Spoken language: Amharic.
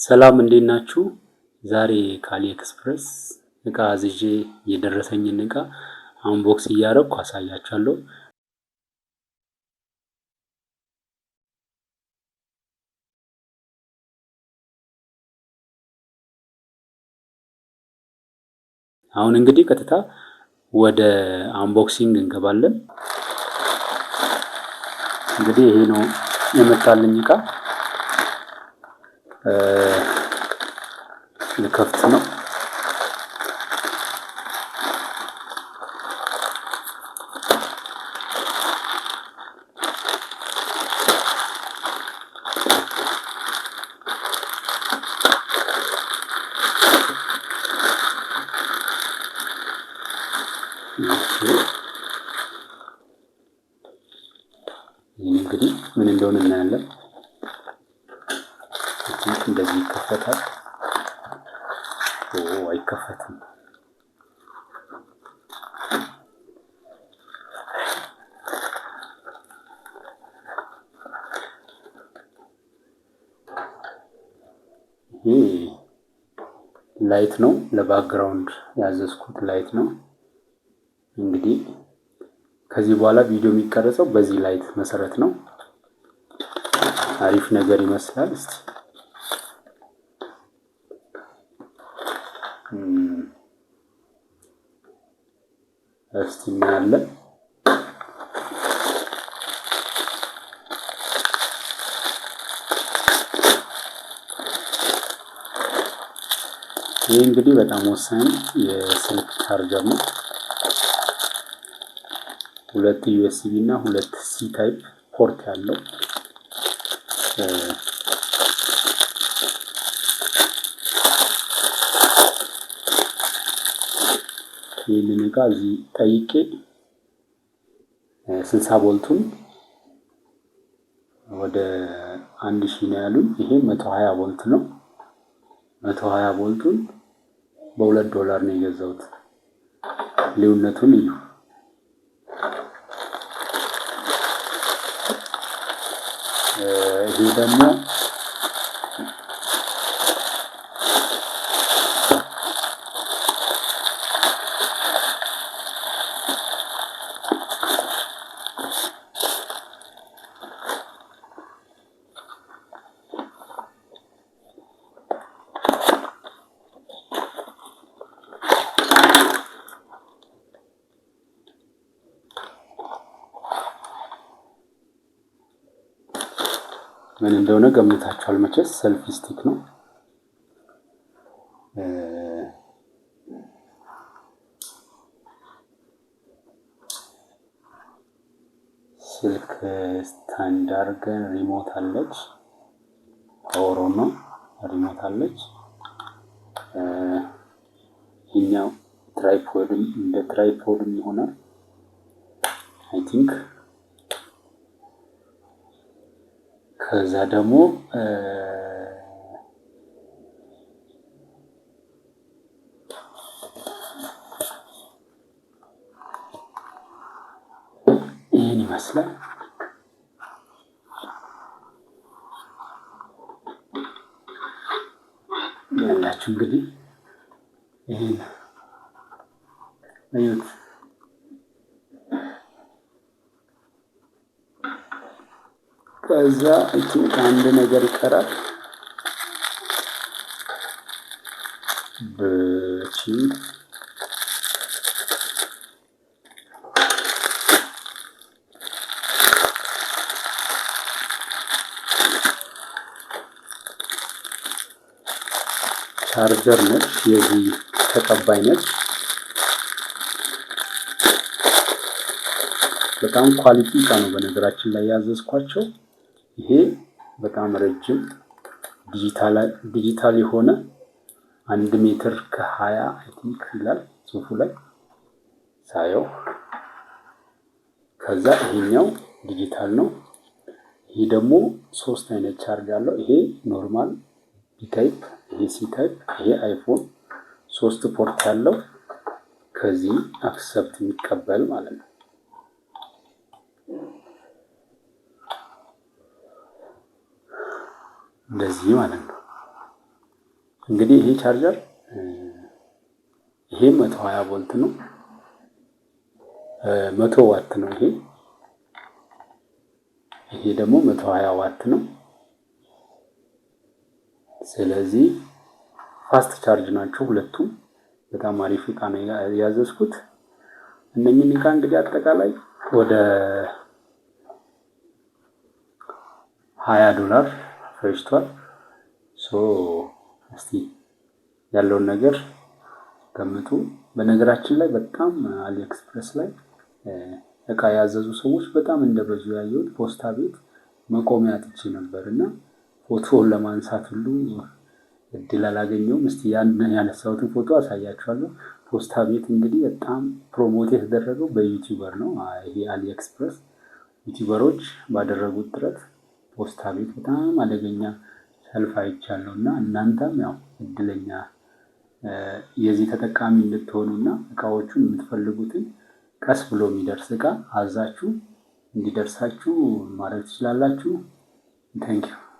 ሰላም እንዴት ናችሁ? ዛሬ ከ AliExpress እቃ አዝዤ የደረሰኝን እቃ unbox እያደረኩ አሳያችኋለሁ። አሁን እንግዲህ ቀጥታ ወደ unboxing እንገባለን። እንግዲህ ይሄ ነው የመጣልኝ እቃ፣ ልከፍት ነው። ይህ እንግዲህ ምን እንደሆነ እናያለን። እንደዚህ ይከፈታል። አይከፈትም። ይሄ light ነው። ለ background ያዘዝኩት light ነው። እንግዲህ ከዚህ በኋላ ቪዲዮ የሚቀረጸው በዚህ light መሰረት ነው። አሪፍ ነገር ይመስላል። እስቲ እስቲ እናያለን። ይህ እንግዲህ በጣም ወሳኝ የስልክ ቻርጀር ነው። ሁለት USB እና ሁለት C type port ያለው ይህንን እቃ እዚህ ጠይቄ 60 ቮልቱን ወደ 1000 ነው ያሉኝ። ይሄ 120 ቮልት ነው። 120 ቮልቱን በ2 ዶላር ነው የገዛሁት። ልዩነቱን እዩ። ይሄ ደግሞ ምን እንደሆነ ገምታችኋል መቼስ። Selfie stick ነው። ስልክ stand አድርገን remote አለች። Power ነው፣ remote አለች። ይህኛው tripod ም እንደ tripod ም ይሆናል I think። ከዛ ደግሞ ይህን ይመስላል። ያላችሁ እንግዲህ ይህን እዩት። ከዛ I think አንድ ነገር ይቀራል። በቺ ቻርጀር ነች፣ የዚህ ተቀባይ ነች። በጣም quality እቃ ነው በነገራችን ላይ ያዘዝኳቸው። ይሄ በጣም ረጅም ዲጂታል የሆነ 1 ሜትር ከ20 I think ይላል ጽሁፉ ላይ ሳየው። ከዛ ይሄኛው ዲጂታል ነው። ይሄ ደግሞ ሶስት አይነት ቻርጅ አለው። ይሄ normal B type፣ ይሄ C type፣ ይሄ iPhone ሶስት port ያለው ከዚህ accept የሚቀበል ማለት ነው። እንደዚህ ማለት ነው። እንግዲህ ይሄ ቻርጀር ይሄ 120 ቮልት ነው፣ 100 ዋት ነው። ይሄ ደግሞ 120 ዋት ነው። ስለዚህ fast charge ናቸው ሁለቱም። በጣም አሪፍ እቃ ነው ያዘዝኩት። እነኝህን እቃ እንግዲህ አጠቃላይ ወደ $20 ፈጅቷል። So እስቲ ያለውን ነገር ገምቱ። በነገራችን ላይ በጣም AliExpress ላይ እቃ ያዘዙ ሰዎች በጣም እንደበዙ ያየሁት፣ ፖስታ ቤት መቆሚያ አጥቼ ነበር እና ፎቶውን ለማንሳት ሁሉ እድል አላገኘሁም። እስቲ ያን ያነሳሁትን ፎቶ አሳያችኋለሁ። ፖስታ ቤት እንግዲህ በጣም promote የተደረገው በ YouTuber ነው። ይሄ AliExpress YouTuber ኦች ባደረጉት ጥረት ፖስታ ቤት በጣም አደገኛ ሰልፍ አይቻለሁ እና እናንተም ያው እድለኛ የዚህ ተጠቃሚ እንድትሆኑ እና እቃዎቹን የምትፈልጉትን ቀስ ብሎ የሚደርስ እቃ አዛችሁ እንዲደርሳችሁ ማድረግ ትችላላችሁ። Thank you.